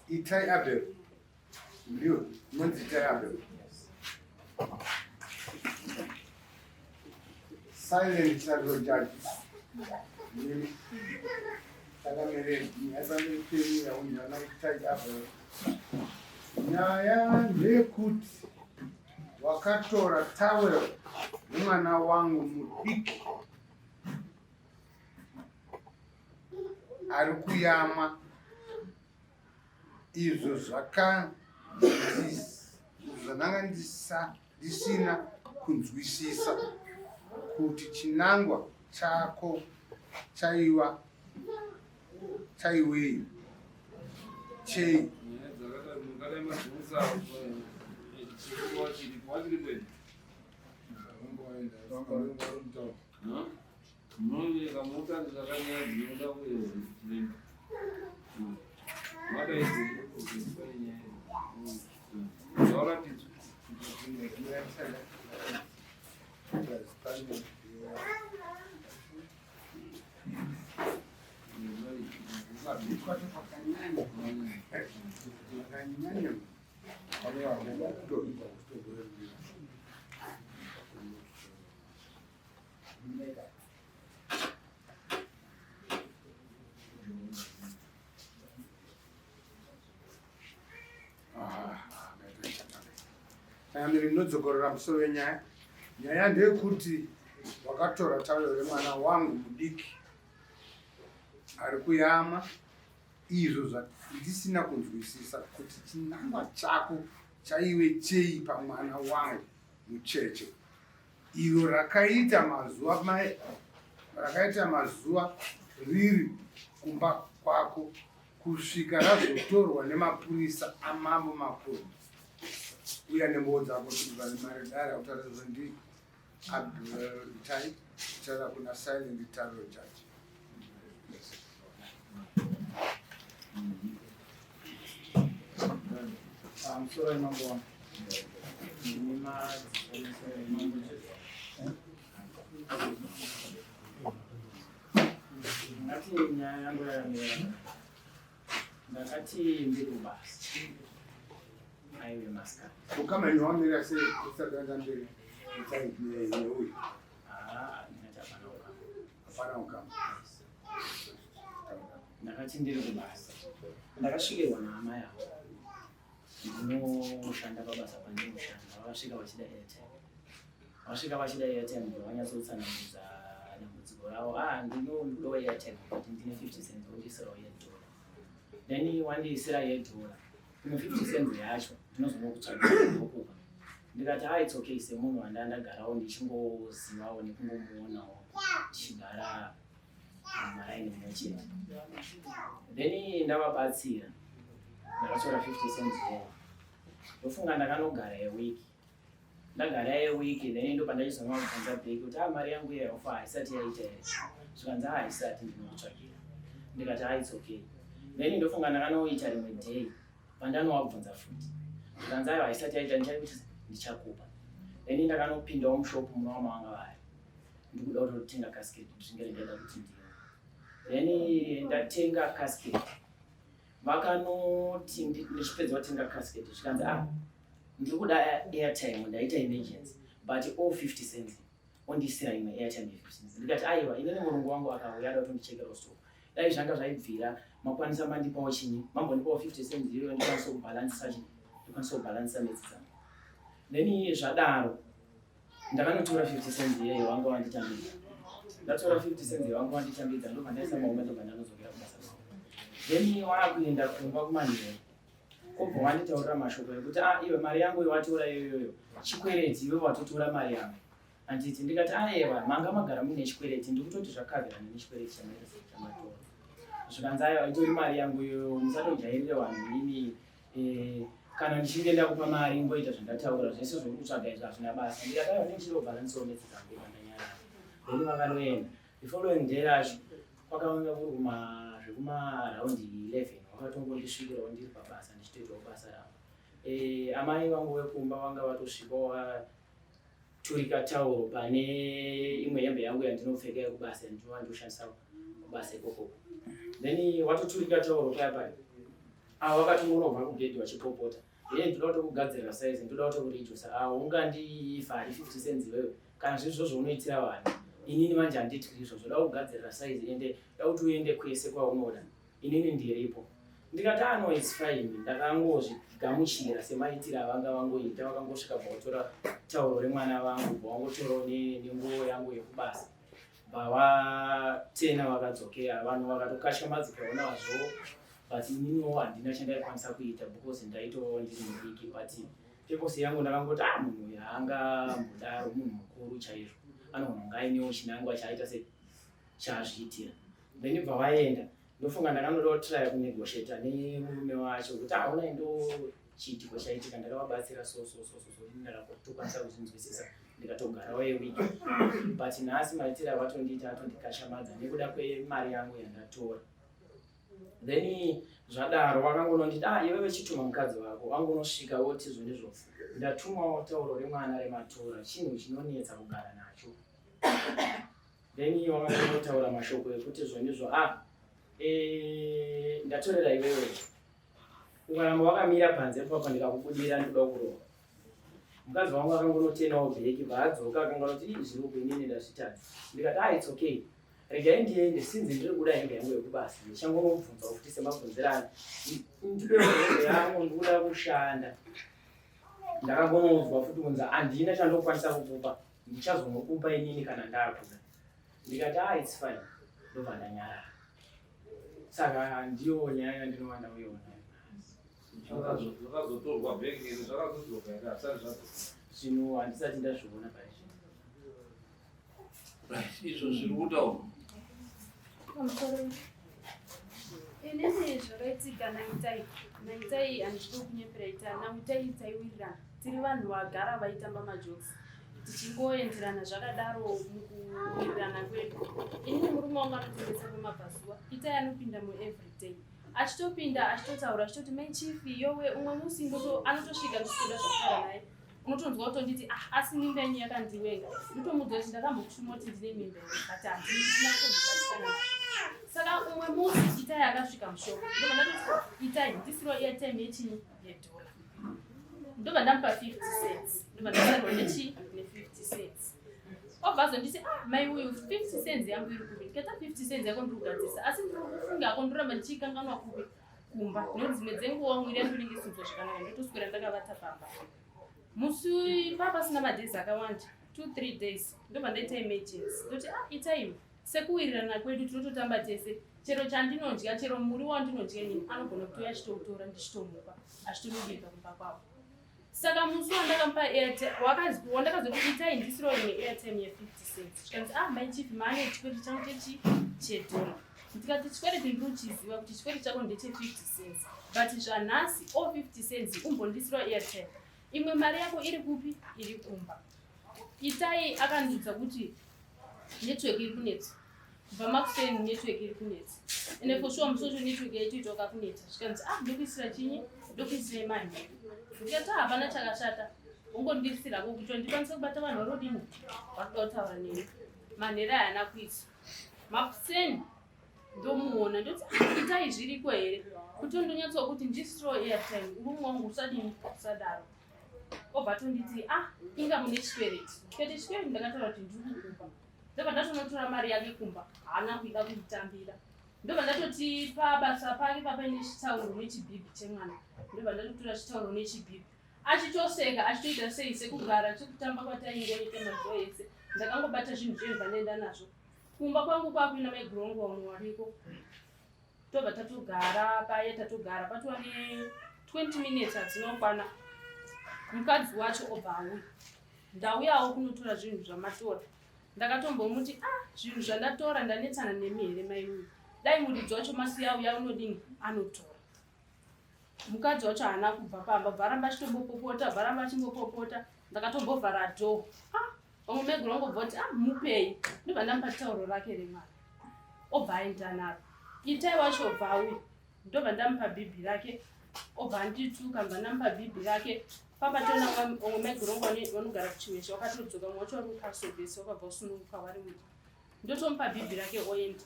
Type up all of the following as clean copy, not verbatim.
Itai Abel. Ndiyo, munzi Itai Abel. Silent Shadow Judge. Ndimi. Takamere, nyaya penyu yaunjana Itai Abel. Nyaya ndeyekuti wakatora towel nemwana wangu mudiki ari kuyamwa izvo zvandanga ndisina kunzwisisa kuti chinangwa chako chaiva chaiwei chei. Changamire, ndinodzokorora musoro wenyaya. Nyaya ndeyekuti wakatora tauro remwana wangu mudiki ari kuyamwa izvo zvandisina kunzwisisa kuti chinangwa chako chaive chei pamwana wangu mucheche iro rakaita mazuva mai rakaita mazuva riri kumba kwako kusvika razotorwa nemapurisa amambo makuru uya nembowo dzako kuti mari dare akutaridza ndi abtai taura kuna silent taro judge. Pamusoro yemambo wangu ndine madzisho emambo. Ndati nyaya yangu yakamira, ndakati ndiri kubasa aiwe masikati. Ukama ino wamira sei usati waenda mberi neuyu? Ah, ndinati hapana ukama. Hapana ukama. Ndakati ndiri kubasa, ndakasvikirwa naamai avo. Ndinoshanda pabasa pandinoshanda, vakasvika vachida airtime. Vasvika vachida airtime, ndobva vanyatsotsanangudza dambudziko ravo. Ah, ndinodawo airtime but ndine 50 cents, wondiisirawo yedhora. Then wandiisira yedhora, imwe 50 cents yacho ndinozonokutsvagira ndokupa. Ndikati ah, it's okay, semunhu wandandagarawo ndichingozivawo nekungomuonawo tichigara mumaraini mumwe chete. Then ndavabatsira, ndakatora 50 cents yayo. Ndofunga ndakanogara yewiki. Ndagara yewiki, then ndopandachizonwa kubvunza bheki kuti ah, mari yangu yeofa haisati yaita here? Zvikanzi ah, haisati, ndinokutsvagira. Ndikati ah, it's okay. Then ndofunga ndakanoita rimwe day pandanovabvunza futi, zvikanzi aiwa, haisati yaita, ndichakuti ndichakupa. Then ndakanopindawo mushopu munova mavanga vari, ndikuda kutotenga casket, ndinge ndaida kuti ndiwe. Then ndatenga casket, vakanoti ndichipedza kutenga casket, zvikanzi ah, ndiri kuda airtime, ndaita emergency but all 50 cents, ondiisira imwe airtime ye 50 cents. Ndikati aiwa, inini murungu wangu akauya ada kutondichekerawo stock, dai zvanga zvaibvira makwanisa mandipawo chinyi, mambondipawo 50 cents iyoyo, ndikwanise kubhalansisa chinyi, ndikwanise kubhalansisa metsi dzangu. Then zvadaro ndakanotora 50 cents iyeyo wanga wanditambidza. Ndatora 50 cents wanga wanditambidza, ndobva ndaisa maome, ndobva ndanodzokera kubasa kwangu. Then waakuenda kumba kumanheru, kobva wanditaurira mashoko ekuti ah, iwe mari yangu iwatora iyoyoyo chikwereti, iwe watotora mari yangu handiti? Ndikati aiwa, manga magara muine chikwereti, ndikutoti zvakavirana nechikwereti chamatora. Zvikanzi aiwa, itori mari yangu iyoyo, musatojairire vanhu inini. Kana ndichinge ndakupa mari ingoita zvandataura, zvese zvori kutsvaga izvo hazvina basa. Ndikati aiwa, ndichirobhalansiwo metsi dzangu ikandanyarara. Then vakanoenda. The following day racho kwakanga kuri kuma zvekumaraundi 11, vakatongondisvikirawo ndiri pabasa ndichitoitawo basa rangu. Amai vangu vekumba vanga vatosvikawo vaturika tauro pane imwe hembe yangu yandinopfeka yekubasa, yandinova ndoshandisa kubasa ikokoko. Then watoturika tauro paya paya. Avo vakatongonobva kugedhi vachipopota, "Ye, ndoda kutokugadzirira size, ndoda kutokuredusa." Ah, ungandifari 50 cents iwewe? Kana zviri zvozvo unoitira vanhu, inini manje handitiri izvozvo. Da kugadzirira size, ende da kuti uende kwese kwaunoda, inini ndiripo. Ndikati, "Ah, no, it's fine." Ndakangozvigamuchira semaitiro avanga vangoita. Vakangosvika, bvakutora tauro remwana vangu, bvavangotorawo nenguo yangu yekubasa, bvavatena, vakadzokera. Vanhu vakatokatyamadzikawo nazvo, but ininiwo handina chandaikwanisa kuita because ndaitovawo ndiri mudiki. But purpose yangu ndakangoti, "Ah, munhu uyu haangambodaro, munhu mukuru chaizvo, anogona kunge ainewo chinangwa chaaita se chaazviitira." Then bva vaenda. Ndofunga ndakanoda kutraya kunegotiata nemurume wacho kuti, "Aona, ndo chiitiko chaitika, ndakavabatsira so so so so so." Ini ndakatokwanisa kuzvinzwisisa, ndikatogarawo yewiki. But nhasi maitiro avatondiita atondikashamadza nekuda kwemari yangu yandatora. Then zvadaro vakangononditi, "Ah, iwe vechituma mukadzi wako." Wangonosvika woti, "Zvonizvo, ndatumawo tauro remwana rematora, chinhu chinonetsa kugara nacho." Then wakangonotaura mashoko ekuti, "Zvonizvo, ah, ndatorera iwewe, ukaramba wakamira panze papa ndikakubudira, ndoda kurova." Mukadzi wangu akangonotenawo bheki, bvaadzoka akanganoti, "Ii, zviri uku, inini ndazvitadza." Ndikati, "Ah, it's okay, regai ndiende. Sinzi ndiri kuda hembe yangu yekubasa, ndichangonobvunzawo futi semabvunzirano, ndipewo hembe yangu, ndikuda kushanda." Ndakangonoudzwa futi kunzi, "Handina chandokwanisa kukupa, ndichazonokupa inini kana ndakuda." Ndikati, "Ah, it's fine." Ndobva ndanyarara. Saka ndiyo nyaya yandinova ndauiona. Zvakazotorwa bhegi iri zvakazodzoka here? Hazvisati zvadzoka. Zvinhu handisati ndazviona paizvino. Right, izvo zviri kutaurwa. Pamusoro, inini zvakaitika naItai, naItai handidi kunyepera. Itai naItai taiwirirana, tiri vanhu vagara vaitamba majokes, tichingoenderana zvakadaro mukuwirirana kwedu. Inini murume wangu anotengesa kwemabvazuva. Itai anopinda mueveryday, achitopinda achitotaura, achitoti, "Mai Chief, yowe." Umwe musi ndoto anotosvika, ndisitoda zvakutaura naye, unotonzwa kutonditi, "Ah, asi mimba yenyu yakandiwenga." Ndotomudza kuti ndakambokushuma kuti ndine mimba here, but handina kutombobatikana nazvo. Saka umwe musi Itai akasvika mushop, ndobva ndatoti, "Ah, Itai, ndisiro airtime yechinyi, yedhola." Ndobva ndamupa 50 cents, ndobva ndasarwa nechi ne50 cents. Obva azonditi, "Ah, mai uyu, 50 cents yangu iri kupi?" Ndikati, "50 cents yako ndiri kugadzirisa, asi ndiri kufunga ako ndoramba ndichikanganwa kupi, kumba, nekuti dzimwe dzenguva mwiri yangu inenge isinzwa zvakanaka, ndotoswera ndakavata pamba." Musi papasina madays akawanda, 2 3 days, ndobva ndaita emergency. Ndoti, "Ah, Itai, sekuwirirana kwedu tinototamba tese, chero chandinodya, chero muriwo wandinodya inini, anogona kutouya achitoutora, ndichitomupa, achitonobika kumba kwavo." Saka musi wandakamupa airtime, wandakazoti, "Itai, ndisiro imwe airtime ye50 cents," zvikanzi, "Ah, mai Chief, maane chikwereti changu chechi chedhora." Ndikati, "Chikwereti ndinochiziva kuti chikwereti chako ndeche50 cents, but zvanhasi o 50 cents umbondisirawo airtime. Imwe mari yako iri kupi? Iri kumba." Itai akandiudza kuti network iri kunetsa kubva makuseni, network iri kunetsa. Ende for sure musi wacho network yaitoitawo kakunetsa. Zvikanzi, "Ah, ndokuisira chinyi, ndokuisirai manheru." Ndikati, "Ah, hapana chakashata, ungondiisirako kuti ndikwanise kubata vanhu varodini, vakuda kutaura neni." Manheru haana kuiswa. Makuseni ndomuona, ndoti, "Ah, Itai, zviriko here kuti ndonyatsoa kuti ndisiro airtime? Murume wangu, usadini, usadaro." Obva tonditi, "Ah, inga mune chikwereti." Ndikati, "Chikwereti ndakataura kuti ndiri kukupa." Ndobva ndatonotora mari yake kumba, haana kuida kuitambira. Ndobva ndatoti pabasa pake papaine chitauro nechibhibhi chemwana, ndobva ndatotora chitauro nechibhibhi, achitoseka, achitoita sei, sekugara sekutamba kwataingoita mazuva ese. Ndakangobata zvinhu zvenyu, bva nazvo kumba kwangu, kwakuina maigurongo vamwe wariko. Tobva tatogara paye, tatogara patova ne20 minutes hadzinokwana, mukadzi wacho obva auya, "Ndauyawo kunotora zvinhu zvamatora." Ndakatombomuti, "Ah, zvinhu zvandatora, ndanetsana nemi here mai uyu? Dai muridzi wacho masiya auya, unodini, anotora." Mukadzi wacho haana kubva pamba, bvaramba achitombopopota, bvaramba achimbopopota. Ndakatombovhara door. Ah, vamwe maiguru vangobva kuti, "Ah, mupei." Ndobva ndamupa tauro rake remwana, obva aenda naro. Itai wacho obva auya, ndobva ndamupa bhibhi rake, obva andituka. Ndobva ndamupa bhibhi rake. Papatona vamwe maiguru vangu vanogara kuChiweshe wakatodzoka, mumwe wacho vari kuCastlebase, wakabva usununguka vari muti. Ndotomupa bhibhi rake, oenda.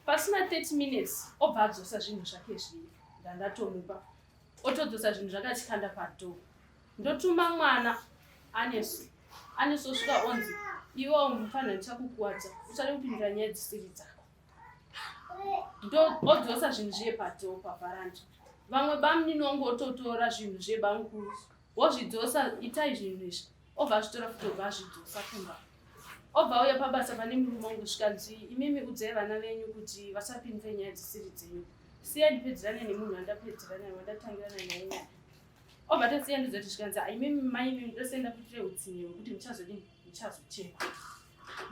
Pasina 30 minutes obva adzosa zvinhu zvake zviya. Ndandatomupa. Otodzosa zvinhu zvakachikanda padhoo. Ndotuma mwana Anesu. Anesu osvika onzi iwe mufanha ndichakukuwadza usade kupindura nyaya dzisiri dzako. Odzosa zvinhu zviye padhoo pavharanda. Vamwe bamunini wangu ototora zvinhu zvebamukuru wozvidzosa itai zvinhu izvi obva azvitora futi obva azvidzosa kumba. Obva auya pabasa pane murume wangu zvikanzi imimi udzai vana venyu kuti vasapindure nyaya dzisiri dzenyu. Siya ndipedzerane nemunhu wandapedzerana naye wandatangirana naye nyaya. Obva tasiya ndizoti zvikanzi ah, imimi mai imimi ndosenda kuitire utsinye hwekuti muchazodini muchazochema.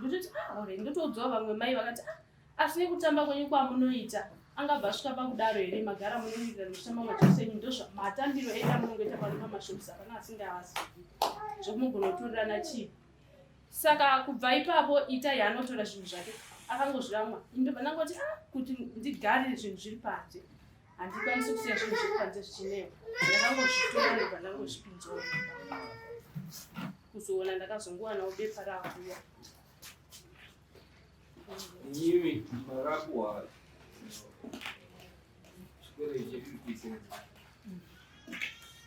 Ndototi ah alright ndotoudzawo vamwe mai vakati ah asi nekutamba kwenyu kwamunoita angabva asvika pakudaro here magara munowirirana muchitamba majokes enyu ndozva matambiro edu amunongoita pano pamashops hapana asingaazivi zvekumugona kutorerana chii Saka kubva ipapo Itai anotora zvinhu zvake akangozviramwa. Ini ndobva ndangoti ah, kuti ndigarire zvinhu zviri panze. Handikwanisi kusiya zvinhu zviri panze zvichinewa. Ndakangozvitora ndobva ndangozvipinzawo. Kuzoona ndakazongowanawo bepa rakuya. Imimi makapuwa chikwereti che 50 cents.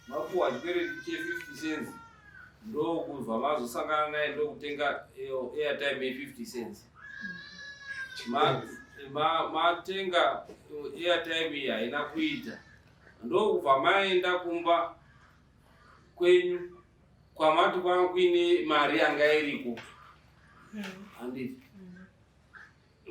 Mapuwa chikwereti che 50 cents ndokubva mazosangana naye ndokutenga airtime ye 50 cents. Matenga airtime iyi haina kuita ndokubva maenda kumba kwenyu kwamati kwanga kuine mari yanga iriko handiti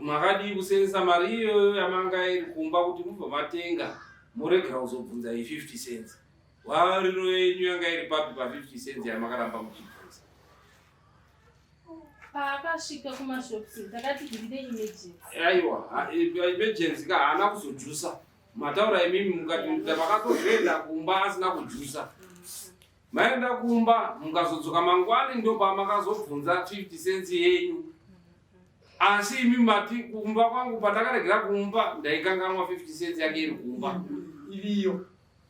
makadii kusenzesa mari iyoyo yamanga iri kumba kuti mubva matenga moregera kuzobvunza iyi 50 cents wariro yenyu yanga iri papi pa 50 cents yamakaramba muchibvunza paakasvika kumashops ndakati ndine emergency aiwa emergency ka haana kuzojusa mataura imimi mukati makatozoenda kumba asina kujusa maenda kumba mukazodzoka mangwani ndopamakazobvunza 50 cents yenyu asi imi mati kumba kwangu pandakaregera kumba ndaikanganwa 50 cents yake iri kumba iriyo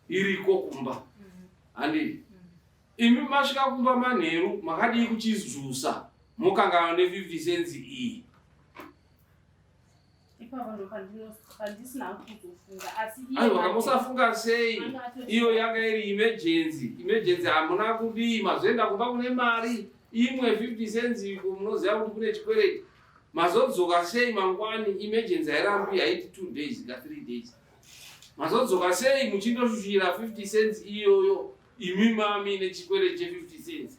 iriko kumba handii imi masvika kumba manheru makadii kuchizusa mokanganwa ne 50 cents iyi ipapo ndopandisina kuzofunga asi aiwa musafunga sei iyo yanga iri emergency emergency hamuna kudii mazoenda kumba kune mari imwe 50 cents iko munoziva kuti kune chikwereti mazodzoka sei mangwani emergency hairambi haiti 2 days ka 3 days mazodzoka sei muchindoshushira 50 cents iyoyo imi mami nechikwereti che 50 cents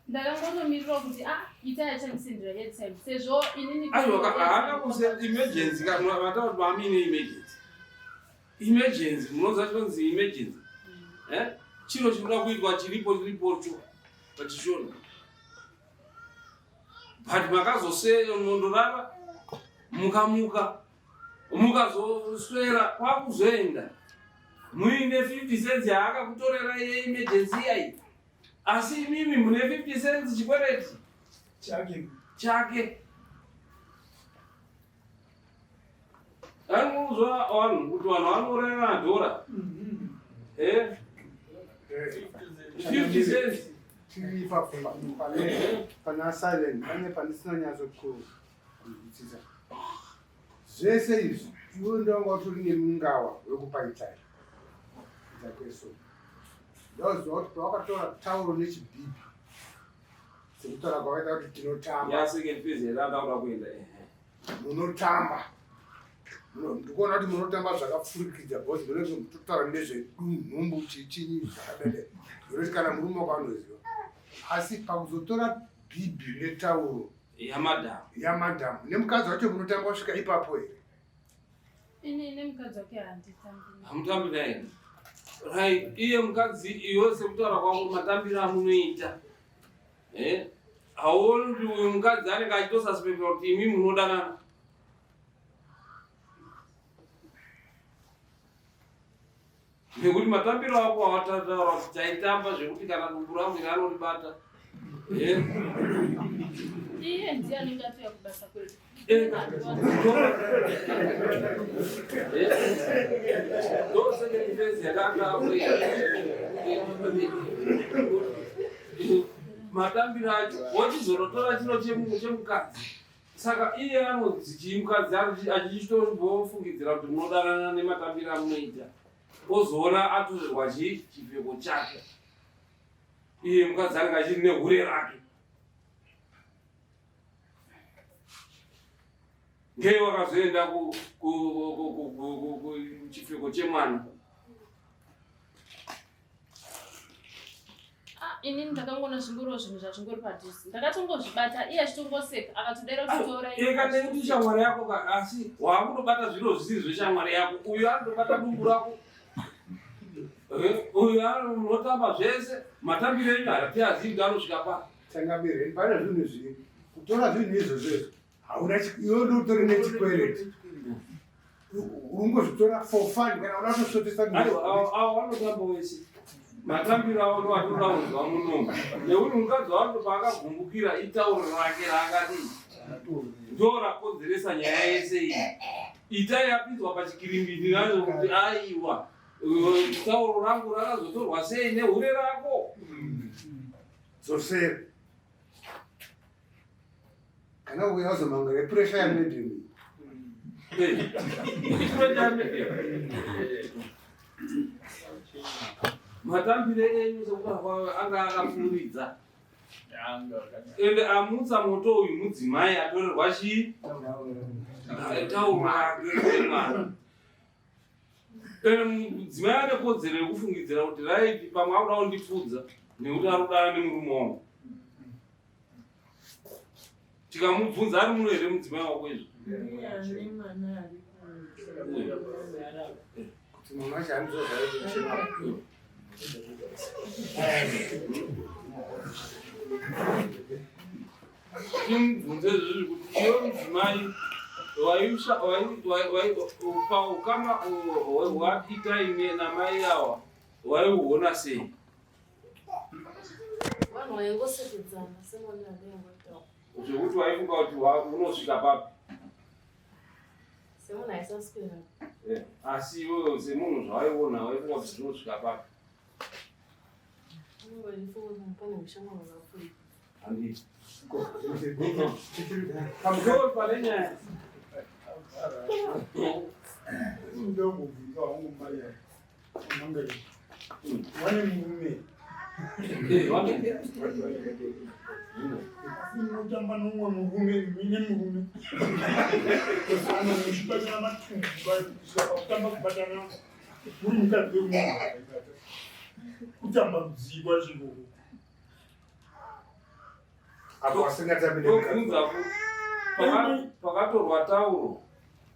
Ndakangotomirira kuti ah itai achandisendera airtime sezvo inini aiwa haana kuse emergency ka mataura kuti mami ine emergency emergency munoziva chinonzi emergency eh chiro chinoda kuitwa chiripo chiripocho pachishona but makazosera mondorara mukamuka mukazoswera kwakuzoenda muine 50 cents yaakakutorera yeemergency iyayi asi imimi mune 50 cents chikwereti chake chake anozwa vanhu kuti vanhu vanourayana dhora eh 50 cents tiri ipapo pane pana silent pane pandisina nyatso kunzwisisa zvese izvi iwe ndanga utori nemungawa wekupa itai ita kweso ndoziva kuti pawakatora tauro nechibhibhi sekutaura kwakaita kuti tinotamba ya second phase yatanga kuenda munotamba ndikuona kuti munotamba zvakapfurikidza because munenge mutotaura nezvedunhumbu chichinyi zvakadada zvinoti kana murume wako anoziva asi pakuzotora bhibhi netauro yamadhamu yamadhamu nemukadzi wacho munotamba kusvika ipapo here ini nemukadzi wake handitambi hamutambi naye right iye mukadzi iwe sekutaura kwako matambiro amunoita eh hauoni kuti uyu mukadzi anenge achitosuspecta kuti imi munodanana nekuti matambiro ako awatataura kuti taitamba zvekuti kana dumbu rangu iri anoribata eh? iye ndiye anenge atouya kubasa kwedu eh, eh? Matambiro acho wochizorotora chiro chemukadzi. Saka iye anonzi chii mukadzi achichitombofungidzira kuti munodanana nematambiro amunoita, ozoona atorerwa chii chipfeko chake, iye mukadzi anenge achiri nehure rake. Ngei wakazoenda kuchipfeko chemwana? Ah, inini ndakangoona zvingoriwo zvinhu zvazvingori padhuze, ndakatongozvibata iye achitongoseka akatodera kutora. Eka nekuti shamwari yako ka, asi waakutobata zviro zvisiri zveshamwari yako. Uyu anotobata dumbu rako, uyu anotamba zvese, matambiro enyu hatiazivi kuti anosvika pa Changamire, pane zvinhu zviri kutora zvinhu izvozvo izvo, hauna iwe utori nechikwereti, ungozvitora for fun kana uda kutosvotesa. Aiwa, avo vanotamba wese, matambiro avo ndo atinoda kunzwa munomu, nekuti mukadzi wacho paakagumbukira itauro rake raakadii ndo rakonzeresa nyaya yese iyi. Itai yapinzwa pachikirimbini nacho kuti aiwa, tauro rangu rakazotorwa sei nehure rako? Dzosera kana uya uzomangara pressure yamedium. Matambire enyu sekuti anga akapfuuridza ende amutsa moto uyu, mudzimai atorerwa chii tauro rake remwana. Ende mudzimai ane kodzero yekufungidzira kuti right, pamwe akuda kundipfudza nekuti ari kudana nemurume wangu. Tikamubvunza, ari muno here mudzimai wako izvo? Kuti munhu wacho anozozvakuchema. Timubvunze izvozvi kuti iwe mudzimai paukama hwaItai namai awa waiuona sei? Vanhu vaingosekedzana semwana andaingoitawo. Zvekuti waifunga kuti unosvika papi? Semunhu aisaswera. Asi iwewe semunhu zvawaiona waifunga kuti zvinosvika papi? Unongoifunga kuti pane ushamwari hwakapfuura. Handii pamusoro pane nyaya. Ndongobvunza wangu mai mangari wane murume. Asi unotamba nomumwe murume mine murume ano muchibatana matumbu kusvika pakutamba kubatana muri mukadzi wemunhu, kutamba rudzii kwacho ikoko? Apo asingatambi. Tobvunza futi, pakatorwa tauro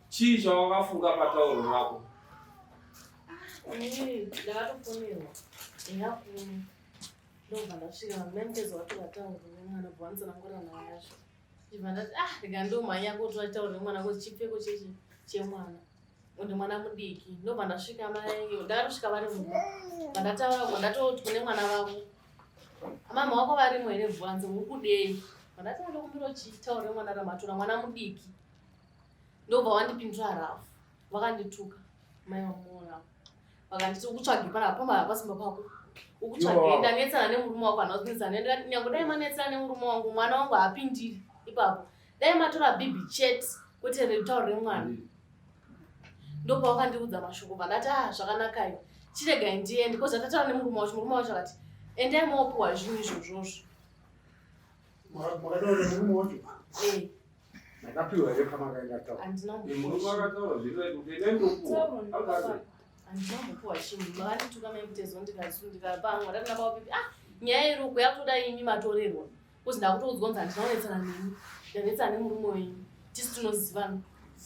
chii chawakafunga patauro rako? Inini ndakatofonerwa ndingakuno, ndobva ndasvika maimutezi watora tauro nemwana, bva vanotsanangura naye yacho, ndibva ndati ah, rega ndomhanya kotora tauro nemwana kozi chipfeko chechi chemwana ende mwana mudiki. Ndobva ndasvika mai, ndakatosvika vari mumba, vandataura, ndatoti kune mwana vavo, mama wako varimo here? Bvanze uri kudei? Vandati ndokumbira chitauro nemwana ramatora, mwana mudiki. Ndobva wandipindura rafu, vakandituka mai vamuona, vakanditi ukutsvage panapa pamba pasimba pako ukutsvage. Iwo. Ndanetsana nemurume wako, handina kunetsana. Ndikati nyange dai manetsana nemurume wangu, mwana wangu haapindiri ipapo. Dai matora bhibhi chete kwete retauro remwana. Ndopawakandiudza mashoko, vandati ah, zvakanakayo, chiregai ndiende because atataura nemurume wacho. Murume wacho akati endai mopuwa zvinhu izvozvozvo. Makataura nemurume wacho? Eh. Makapiwa here pamakaenda tauro? Handina. Murume akataura zviri kuti endai ndopuwa akati Handina kumbopuwa chinhu. Makandituka maimutezvo, ndikapamwa ndati nabawapipi ah, nyaya iri uko yakutoda imi matorerwa kuzi ndakutoudzwa kunzi handina kunetsana nemi, ndanetsana nemurume wenyu, tisu tinozivana.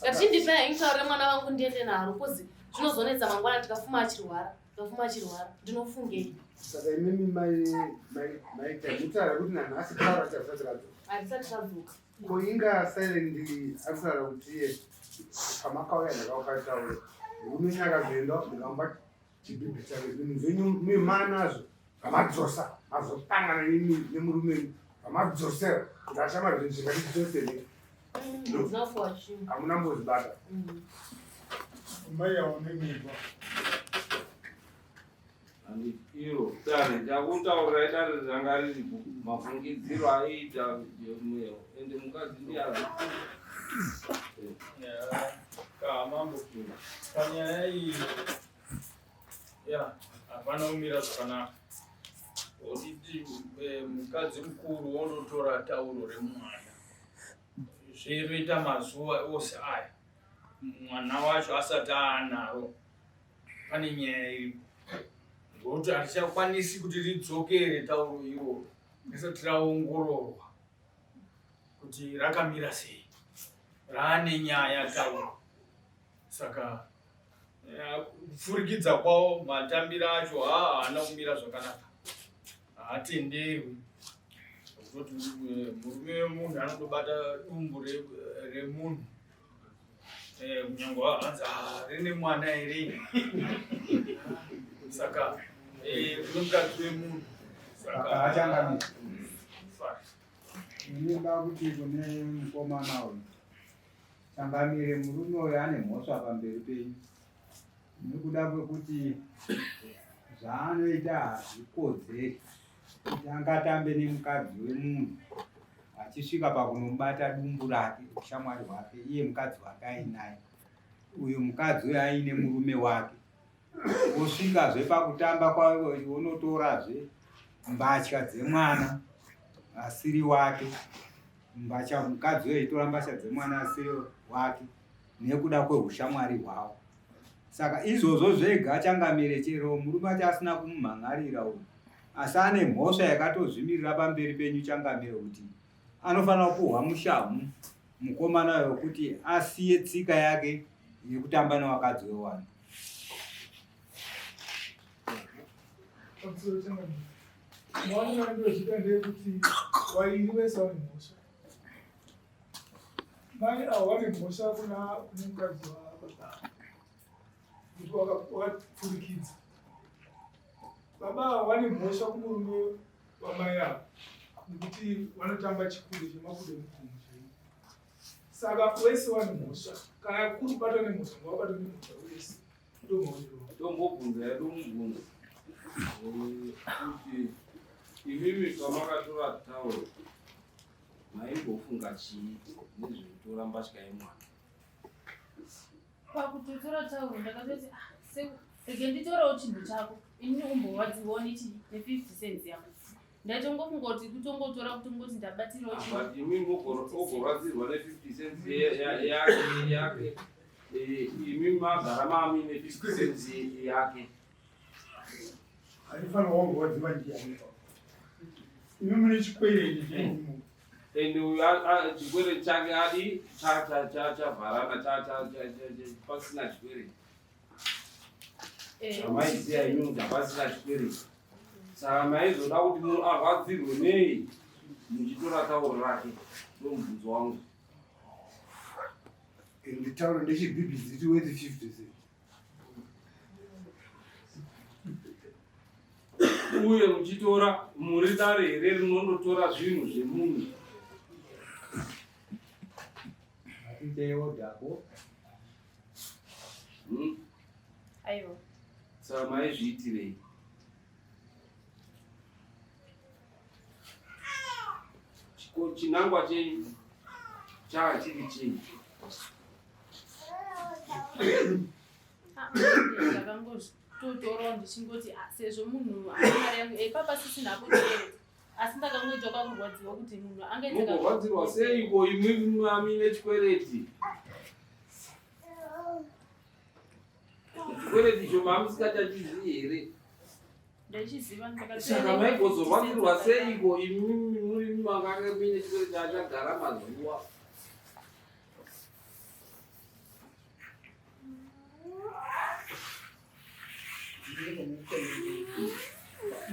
Ngati chindipai henyu tauro remwana vangu ndiende naro, kuzi zvinozonetsa mangwana tikafuma achirwara, tikafuma achirwara ndinofungei? Saka imimi maita mutaura kuti nanhasi taura charisati radzoka? Harisati radzoka. Ko inga Silent akutaura kuti iye pamakauya ndakaupa tauro, murume akazoenda ndikamupa chibhibhi chake, zvinhu zvenyu mimanazvo vamadzosa, mazotangana nemurume wenyu vamadzosera kuti ashama zvinhu zvikatidzosere? Handina kupuwa chinhu. Hamuna mbozvibata? Mai aone mimba. Iro dare. dare ndakutaurirai dare ranga riripo mafungidziro aiita mweyo ende mukadzi ndiye Mambo, panyaya iyi ya hapana kumira zvakanaka. Otiti eh, mukadzi mukuru wondotora tauro remwana zveroita mazuva ose aya mwana wacho asati aanaro pane nyaya iripo ngokuti hatichakwanisi kuti ridzokere tauro iroro risati raongororwa kuti rakamira sei raane nyaya tauro saka eh, kupfurikidza kwawo matambiro acho haa haana kumira zvakanaka haatenderwi kutoti eh, murume wemunhu anotobata dumbu remunhu eh, kunyange hanzi ah, rine mwana here saka kune mukadzi wemunhu saka achangamira Ndinoda kuti kune mukomana uyu changamire, murume uyu ane mhosva pamberi penyu nekuda kwekuti zvaanoita hazvikodzeri kuti angatambe nemukadzi wemunhu achisvika pakunomubata dumbu rake ushamwari hwake iye mukadzi wake ainaye uyu mukadzi uyu aine murume wake Wosvikazve pakutamba kwavo wonotorazve mbatya dzemwana asiri wake mbatya mukadzi uyo aitora mbatya dzemwana asiri wake nekuda kwehushamwari hwavo saka izvozvo zvega changamire chero murume acho asina kumumhan'arira uyu asi ane mhosva yakatozvimirira pamberi penyu changamire kuti anofanira kupuhwa mushamu mukomana uyo wekuti asiye tsika yake yekutamba nevakadzi wewanhu Maonero andozviita ndeyekuti vairi vese vane mhosva. Mai avo vane mhosva kuna kune mukadzi wababa kuti wakapfurikidza. Baba avo vane mhosva kumurume wamai avo nekuti vanotamba chikudo chemakudo emugumo chaiwo. Saka wese wane mhosva kana kuri kubatwa nemhosva ngavabatwe nemhosva wese. Tombobvunza yedu mubvunzo kuti imimi pamakatora tauro maimbofunga chii nezvekutora mbatya yemwana? Pakutotora tauro ndakatoti ah, rege nditorewo chinhu chako ini umborwadziwawo nechi ne50 cents yako ndaitongofunga kuti kutongotora kutongoti ndabatirawo ah, but imi mogorwadzirwa ne50 cents yake yake eh, imi magara mami ne50 cents yake aifanira wangorwadziwa ndiyani imi mune chikwereti chenyu and uyu chikwereti chake adi chavharana pasina chikwereti eh. zvamaiziva imi kuti hapasina chikwereti saka maizoda kuti munhu arwadzirwe nei muchitora tauro rake ndomubvunzo wangu and tauro ndechibhibhiziti worth 50 cent uye muchitora muri dare here rinondotora zvinhu zvemunhu Hmm? Aiwa. Saka maizviitirei? Chinangwa chenyu chava chiri chii? Ah, ndakangototorawo ndichingoti ah, sezvo munhu ane mari yangu eh, papa sisina hapo chikwereti asi ndakangoita kakurwadziwa kuti munhu angaita Mugorwadziwa seiko imwi mami nechikwereti? Chikwereti icho mamusikachachizivi here? Ndaichiziva Saka maigozorwadzirwa seiko imwi muri makange muine chikwereti achagara mazuva?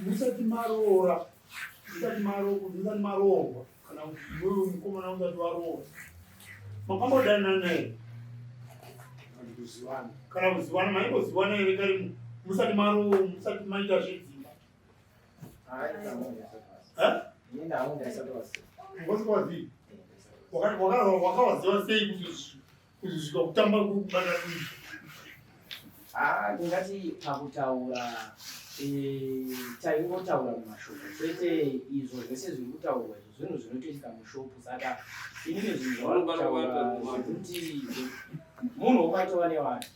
Musati maroora, musati maroorwa kana wewe mukomana usati waroora makambodanana here kuzivana kana kuzivana maimboziwana here kare musati maroora musati maita zvedzimba wasikawazivi wakawaziva sei kuzosvika kutamba kubata kuita Ah, ndingati pakutaura eh, taingotaura mumashoko kwete izvo zvese zviri kutaurwa izvo zvinhu zvinotoitika mushopu saka inini zvinhu zvavarikutaura zvekuti munhu womaitova nevanhu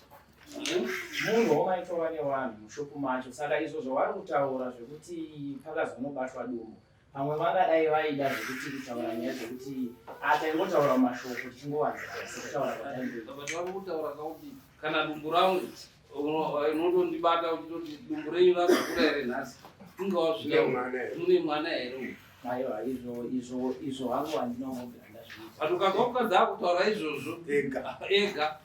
munhu womaitova nevanhu mushopu macho saka izvo zvavari kutaura zvekuti pakazonobatwa dumbu Pamwe vangadai vaida zvekuti kutaura nyaya dzekuti ah, taingotaura mumashoko tichingowanzira sekutaura kwataingoita. But vari kutaura kakuti kana dumbu rangu unotondibata uchitoti dumbu renyu rakakura here nhasi inga wasvika mune mwana here uyu? Aiwa, izvo izvo izvo hangu handina kumbobvira ndazviita. But ukanzwa mukadzi akutaura izvozvo ega ega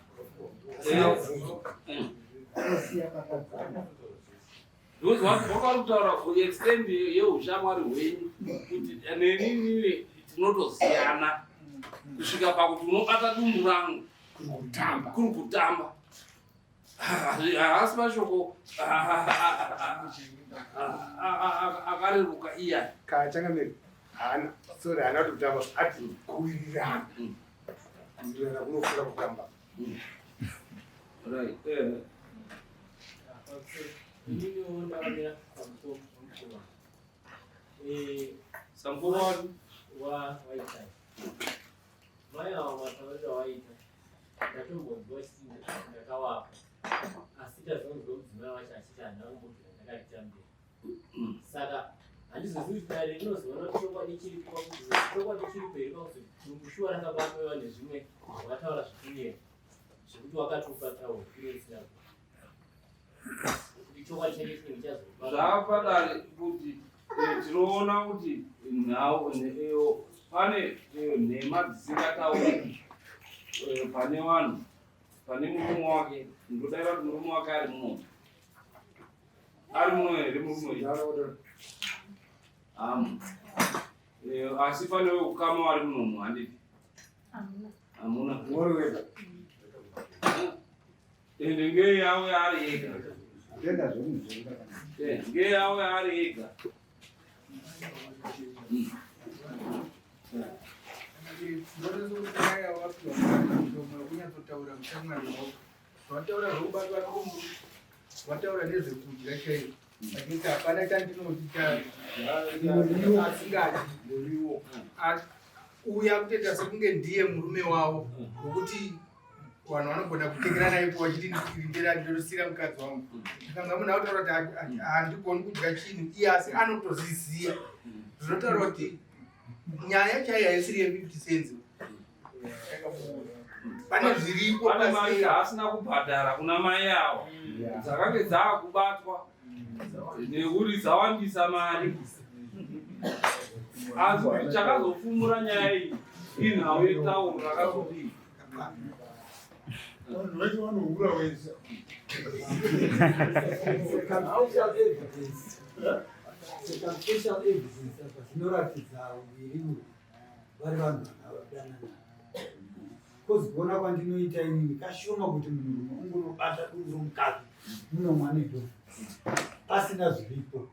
Because wakari kutaura extend yeushamwari hwenyu kuti nenini tinotosiyana kusvika pakuti unobata dumbu rangu kuri kutamba haasi mashoko akareruka iya kachangamire haana sorry haana kuti kutamba ati kuwirirana kuwirirana kunofura kutamba Right. Eh. Inini ndakamira pamusoro pemukoma. Eh, Samukoma wani? wa waitai. Mai ava matauriro awaita ndatombonzwa chiti ndakawapa asi tazonzwa mudzimai wacho achiti handina kumbobvira ndakaritambira. Saka handizozivi kuti dare rinozoona kuti chokwadi chiripo pakuti chokwadi chiripo here pakuti mushuwa rakabatwa nezvimwe zvakataura zvekunyepa zvekuti wakatupa tauro iro risina kuti chokwadi chake chinenge chazoba Zvaapadare kuti eh, tinoona kuti nhau eh, pane eh, nhema dzisingatauriki pane vanhu pane murume wake ndodaira kuti murume wake ari muno ari muno here murume uyu hamu eh, asi pane wekukama wari munomu handiti hamuna Mwari wega. Ende ngei yauya ari ega Tenda zvekunzvenga. Eh, ngei yauya ari ega Kunyatsotaura mushamwari wako wataura zvekubatwa dumbu wataura nezvekudya chaizvo achiti hapana chandinoti asingadi muriwo uya kutoita sekunge ndiye murume wavo wekuti vanhu vanogona kutengerana ipo vachiti ndira ndotosira mukadzi wangu kanga munhu akutaura kuti handigoni kudya chinhu iye asi anotozviziva zvinotaura kuti nyaya chaiyo haisiri ye50 cents pane zviripo pane mari dzaasina kubhadhara kuna mai avo dzakange dzaakubatwa nekuti dzawandisa mari asi kuti chakazofumura nyaya iyi inhau yetauro rakazodii Vanhu vese vanohura wese. Circumstantial evidence. Circumstantial evidence apa zvinoratidza uviri vari vanhu vakadanana. Kozi kuona kwandinoita inini kashoma kuti munhurume ungonobata dumbu romukadzi munomwa nedhoo pasina zviripo.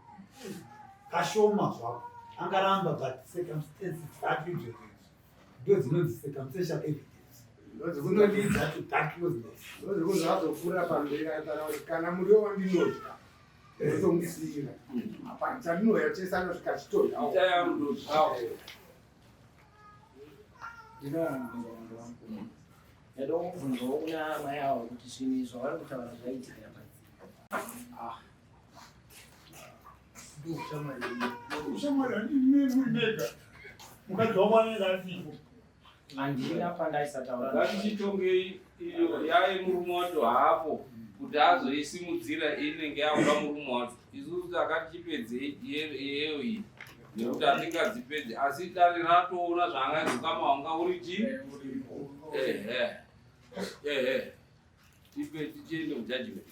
Kashoma zvako angaramba but circumstances dzake izvozvo ndo dzinonzi circumstantial evidence dzinodidza to that closeness. Ndozvekuti azopfuura pamberi akataura kuti kana muriwo wandinodya ndotomusiyira. Apa chandinodya chese anosvika achitodyawo. Ichayamudodyawo. Ndinoda kubvunzawo kuna mai avo kuti zvinhu izvo vari kutaura zvaitikira padziri. Ah. Ushamwari handii muri mega. Mukadzi wako anenge asipo. Handina pandaisataura. Ngatichitongei iyo yaye murume wacho haapo kuti azoisimudzira inenge yakuda murume wacho. Isusu takatichipedzei yeyo iyi nekuti hatingadzipedzi asi dare ratoona zvaanga ukama hwanga uri chii ehe ehe tipe tichiende kujudgment.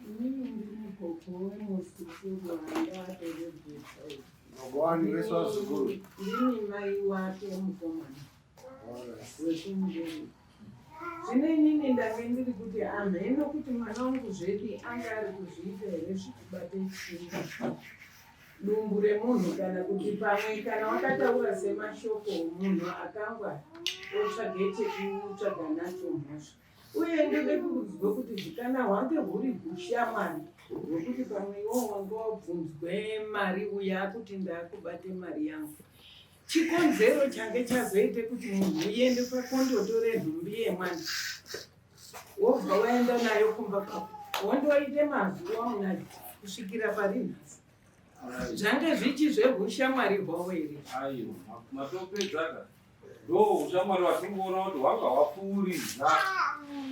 Inini ndiri mugogo wemuzukuru wandatorobhesa uyu. Gogo wani vese vazukuru. Ndini mai wake mukomana wekumberi. Zvino inini ndange ndiri kuti amheno kuti mwana wangu zvedi anga ari kuzviita here zvekubate chii dumbu remunhu kana kuti pamwe kana wakataura semashoko munhu akangwa otsvage chekutsvaga nacho mhosva. Uye ndode kunzwa kuti zvikana hwange huri hushamwari hwekuti pamwe iwo wange wabvunzwe mari uya akuti ndakubate mari yangu. Chikonzero change chazoite kuti munhu uende pakondotore nhumbi yemwana wobva waenda nayo kumba kwako wondoite mazuva unayo kusvikira pari nhasi. Zvange zvichi zvehushamwari hwavo here? Aiwa, matopedzaka. Ndo ushamwari hwatiri kuona kuti hwanga hwapfuuridza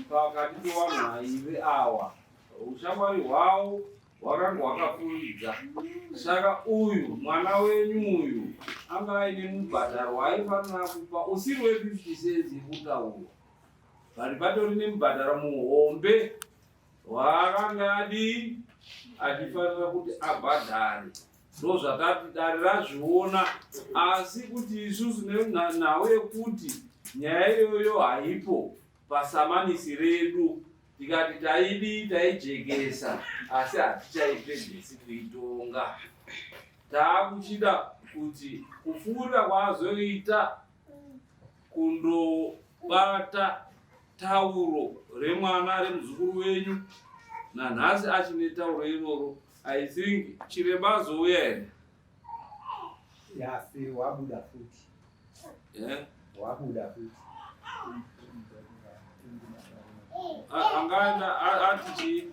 pakati pevanhu vaive awa. Ushamwari hwavo hwakanga hwakapfuuridza. Saka uyu mwana wenyu uyu anga aine mubhadharo waaifanira kupa usiri we50 cents yekutaurwa, but patori nemubhadharo muhombe waakanga adii achifanira kuti abhadhare. Ndozvatati dare razviona, asi kuti isusu nhau yekuti nyaya iyoyo haipo pasamanisi redu, tikati taidii taijekesa, asi hatichaipedzesi kuitonga. Taakuchida kuti kupfuurira kwaazoita kundobata tauro remwana remuzukuru wenyu, nanhasi achine tauro iroro. I think chiremba azouya here? Yasi wabuda futi. Yeah. Wabuda futi. Angaenda ati chii?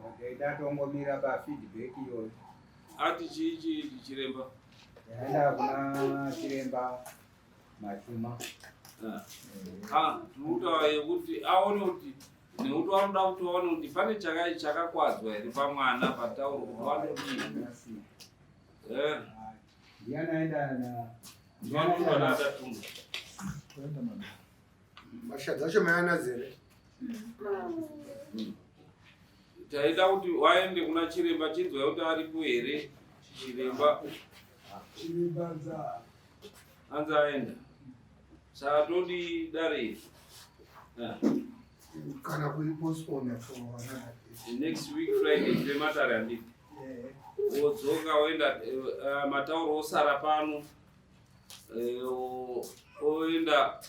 Okay, tatongomira pa feedback iyoyo. Ati chii chii chiremba? Yaenda kuna chiremba Machuma. Tinotaura yekuti aone kuti nekuti vanoda kuti vaone kuti pane chakakwadzwa here pamwana patauro kuti vanodii. Ndiani aenda na Vanodwa natatunga. Mashadzi acho mayanadzo here? Taida kuti waende kuna chiremba, chinzwa kuti aripo here chiremba. Anzi aenda. Saka todi dare iri. Kana kuipostpone for another day. Next week Friday tine matare handiti? Wodzoka woenda matauro osara pano, oenda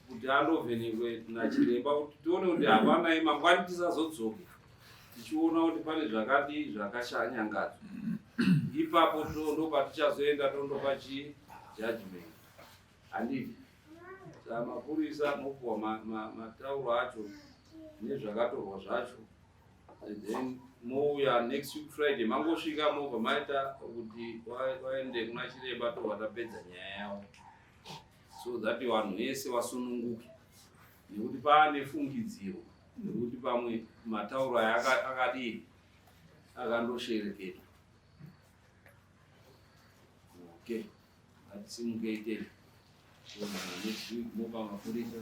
kuti andovhenekwe nachiremba kuti tione kuti hapana mangwani tisazodzoke tichiona kuti pane zvakadi zvakashanyangadzwa. Ipapo ndopatichazoenda tondopa chi judgment handiti? Saka mapurisa mopuwa matauro acho nezvakatorwa zvacho, and then mouya next week Friday, mangosvika mobva maita kuti vaende kuna chiremba, tobva tapedza nyaya yavo so that vanhu vese vasununguke, nekuti paane fungidziro nekuti pamwe matauro aya akadii akandoshereketwa. Okay, ngatisimukei teni. Next week mopa mapurisa.